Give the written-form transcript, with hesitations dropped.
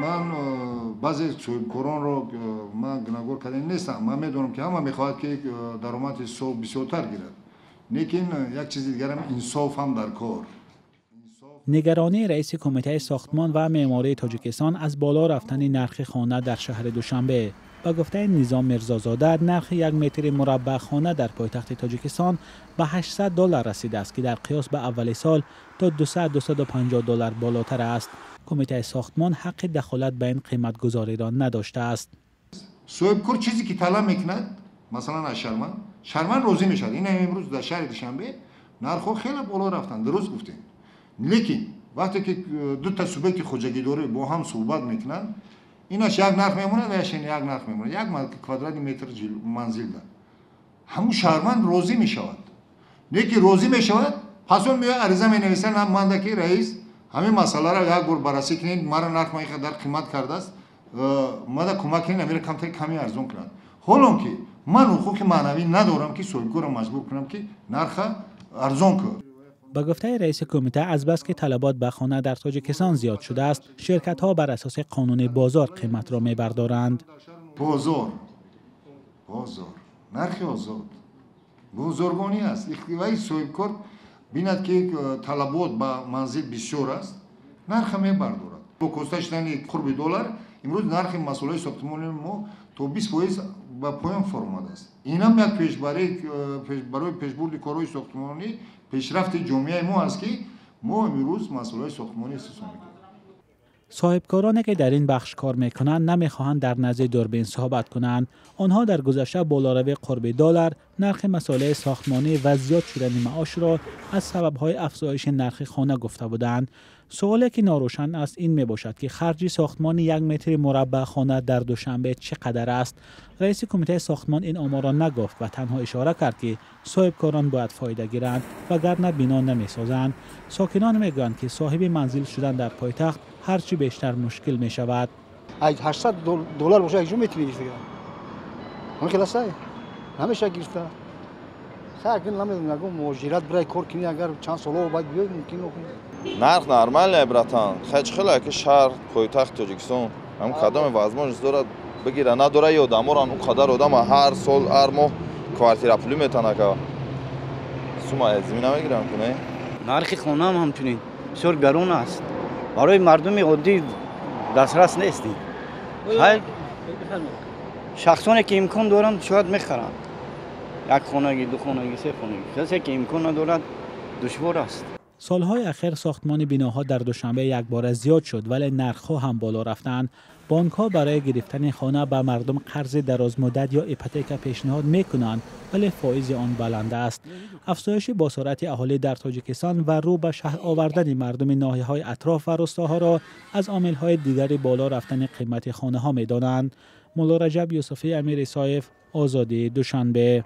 Ман баъзе соҳибкоронро ман гунаҳгор кардан нестам. Ман медонам, ки ҳама мехоҳад, ки даромади сол бисёртар гирад, лекин як чизи дигарам, инсоф ҳам дар кор. Нигаронии раиси Кумитаи сохтмон ва меъмории Тоҷикистон аз боло рафтани нархи хона дар шаҳри Душанбе. Ба гуфтаи Низом Мирзозода, нархи як метри мураббаъ хона дар пойтахти Тоҷикистон ба 800 доллар расидааст, ки дар қиёс ба аввали сол то 200-250 доллар болотар аст. Кумитаи сохтмон ҳаққи дахолат ба ин қиматгузориро надоштааст. Соҳибкор чизе ки талаб мекунад, масалан, аз шаҳрванд, шаҳрванд розӣ мешавад. Ин имрӯз дар шаҳри Душанбе нархҳо хеле боло рафтанд, дуруст гуфтем, лекин вақте ки дута субъекти хоҷагидорӣ бо ҳам суҳбат мекунанд, инаш як нарх мемонад ва яш як нарх мемонад, як квадрати метр манзилда ҳамун шаҳрванд розӣ мешавад. Лекин розӣ мешавад, пас он меояд, ариза менависад манда, ки раис, ҳамин масъаларо як бор баррасӣ кунед, мара нарх ма ин қадар қимат кардааст, мада кӯмак кунед, амира камтари ками арзон кунад. Ҳолон ки ман ҳуқуқи маънавӣ надорам, ки соҳибкорро маҷбур кунам, ки нарха арзон кун. Ба гуфтаи раиси кумита, азбаски талабот ба хона дар Тоҷикистон зиёд шудааст, ширкатҳо бар асоси қонуни бозор қиматро мебардоранд. Бозор, бозор, нархи озод, бозоргонӣ аст. Вай соҳибкор бинад, ки талабот ба манзил бисёр аст, нарха мебардорад. Бо коста шудани қурби доллар имрӯз нархи масолаи сохтмони мо то 20% ба поён фаромадааст. Инам як пешбарӣ барои пешбурди корҳои сохтмонӣ, пешрафти ҷомеаи мо аст, ки мо имрӯз масолаи сохтмонӣ истеҳсол мекунем. Соҳибкороне, ки дар ин бахш кор мекунанд, намехоҳанд дар назди дурбин суҳбат кунанд. Онҳо дар гузашта болоравии қурби доллар, нархи масолеҳи сохтмонӣ ва зиёд шудани маошро аз сабабҳои афзоиши нархи хона гуфта буданд. Суоле, ки норӯшан аст, ин мебошад, ки харҷи сохтмони як метри мураббаъ хона дар Душанбе чӣ қадар аст. Раиси кумитаи сохтмон ин оморро нагуфт ва танҳо ишора кард, ки соҳибкорон бояд фоида гиранд, вагарна бино намесозанд. Сокинон мегӯянд, ки соҳиби манзил шудан дар пойтахт ҳарчи бештар мушкил мешавад. 800 доллар боша, якҷо метавонӣ гирифта. Ҳамин хел аст, намеша гирифта. Хайр, намедонам, ягон муҳоҷират бирай, кор кунӣ, агар чанд солҳо баъд биёй, мумкин. Нарх нормальный, братан. Хай, чӣ хеле ки шаҳр, пойтахти Тоҷикистон, ҳам кадоме возможность дорад, бигира, надора и одаморан. Он қадар одама ҳар сол, ҳар моҳ квартира пулӣ метана, ка сума зимӣ намегирам куне. Нархи хонаам ҳамчунин бисёр гарон аст, барои мардуми оддӣ дастрас нест. Хайр, шахсоне ки имкон доранд, шояд мехаранд, як хонагӣ, ду хонагӣ, се хонагӣ. Касе ки имкон надорад, душвор аст. Солҳои ахир сохтмони биноҳо дар Душанбе якбора зиёд шуд, вале нархҳо ҳам боло рафтанд. Бонкҳо барои гирифтани хона ба мардум қарзи дарозмуддат ё ипотека пешниҳод мекунанд, вале фоизи он баланд аст. Афзоиши босуръати аҳолӣ дар Тоҷикистон ва рӯ ба шаҳр овардани мардуми ноҳияҳои атроф ва рустоҳоро аз омилҳои дигари боло рафтани қимати хонаҳо медонанд. Муллораҷаб Юсуфӣ, Амир Исоев, Озодӣ, Душанбе.